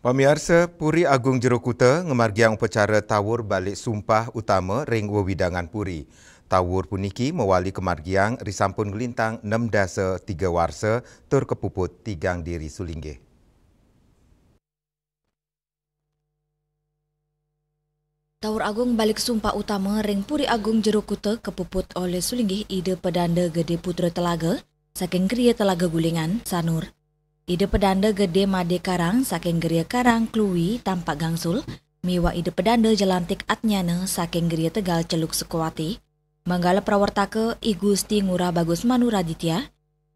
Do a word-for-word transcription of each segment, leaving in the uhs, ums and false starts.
Pamiarsa, Puri Agung Jero Kuta ngamargiang upacara tawur balik sumpah utama ring wewidangan puri. Tawur puniki mawali kamargiang risampun nglintang nem dasa tiga warsa tur kapuput tigang diri sulinggih. Tawur Agung balik sumpah utama ring Puri Agung Jero Kuta kapuput olih sulinggih Ida Pedanda Gede Putra Telaga saking Griya Telaga Gulingan, Sanur. Ida Pedanda Gede Made Karang saking Griya Karang Kluwi, Tampak Gangsul, miwah Ida Pedanda Jelantik Atnyana saking Griya Tegal Celuk Sukawati. Manggala prawartaka I Gusti Ngurah Bagus Manuraditya,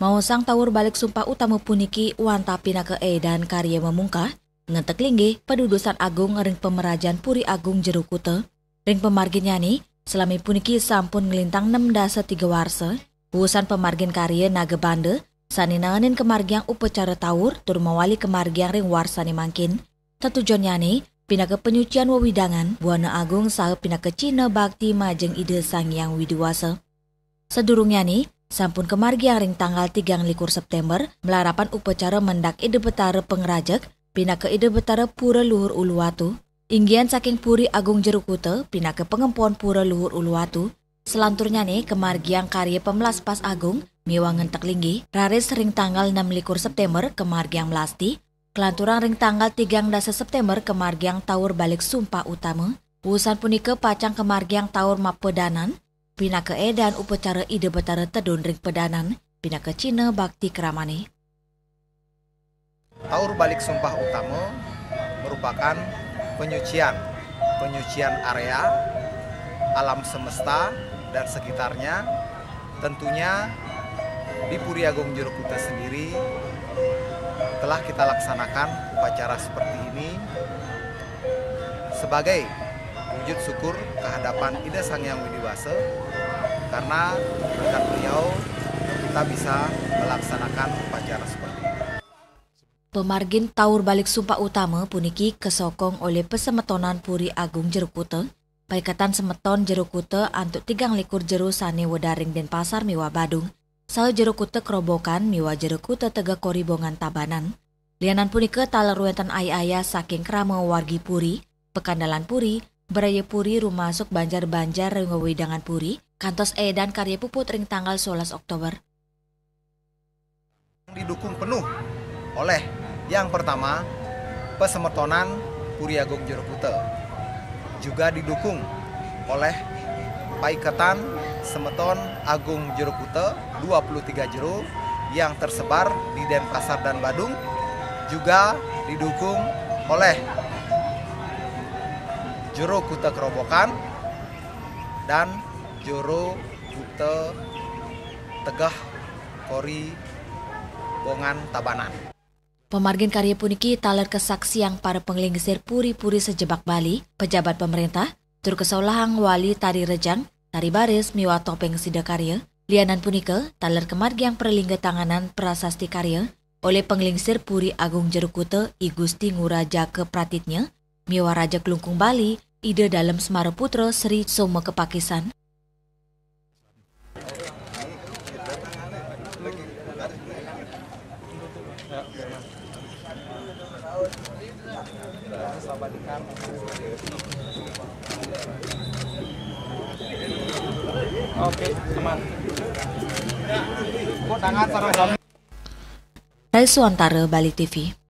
maosang tawur balik sumpah utama puniki wantah pinaka edan karya mamungkah, ngentek linggih padudusan agung ring pamrajan Puri Agung Jero Kuta. Ring pamarginnyane, salami puniki sampun nglintang nem dasa tiga warsa, wusan pamargin karya Naga Banda, sane naenin kamargiang upacara tawur tur mawali kamargiang ring warsane mangkin. Tetujonnyane pinaka panyucian wewidangan, buana agung saha pinaka cihna bakti majeng Ida Sang Hyang Widi Wasa. Sadurungnyané sampun kamargiang ring tanggal tigang likur Séptémber, malarapan upacara mendak Ida Betara Pangrajeg pinaka Ida Betara Pura Luhur Uluwatu, inggihan saking Puri Agung Jero Kuta pinaka pangempon Pura Luhur Uluwatu. Salanturnyané kamargiang karya pamlaspas agung miwah ngentek linggih, raris ring tanggal enam likur Séptémber kamargiang melasti, kalanturang ring tanggal tigang dasa Séptémber kamargiang tawur balik sumpah utama. Wusan punika pacang kamargiang tawur mapedanan, pinaka edan upacara Ida Betara tedun ring pedanan, pinaka cihna bakti kramané. Tawur balik sumpah utama merupakan penyucian, penyucian area, alam semesta, dan sekitarnya. Tentunya di Puri Agung Jero Kuta sendiri telah kita laksanakan upacara seperti ini sebagai wujud syukur kehadapan Ida Sang Hyang Widi Wasa, karena berkat beliau kita bisa melaksanakan upacara seperti ini. Pamargin tawur balik sumpah utama puniki kasokong olih pasemetonan Puri Agung Jero Kuta, paiketan semeton Jero Kuta antuk tigang likur jero sané wedar ring Denpasar miwah Badung, saha Jero Kuta Kerobokan miwah Jero Kuta Tegeh Kori Bongan Tabanan. Lianan punika taler wénten ayah-ayah saking krama wargi puri, pakandalan puri, braya puri, rumasuk banjar-banjar ring wewidangan puri, kantos edan karya puput ring tanggal solas Oktober. Didukung penuh oleh, yang pertama, pasemetonan Puri Agung Jero Kuta. Juga didukung oleh paiketan semeton Agung Jero Kuta dua puluh tiga jero yang tersebar di Denpasar dan Badung, juga didukung oleh Jero Kuta Kerobokan dan Jero Kuta Tegeh Kori Bongan Tabanan. Pamargin karya puniki taler kasaksiang para panglingsir puri-puri sajebag Bali, pejabat pamréntah, tur kasolahang wali tari rejang, tari baris miwah topéng sidakarya. Lianan punika, taler kamargiang pralingga tanganan prasasti karya olih panglingsir Puri Agung Jero Kuta I Gusti Ngurah Jaka Pratitnya miwah Raja Klungkung Bali, Ida Dalem Semara Putra Sri Soma Kepakisan. Oke, teman. Kok tangan sareng sami? Rai Suwantara, Bali T V.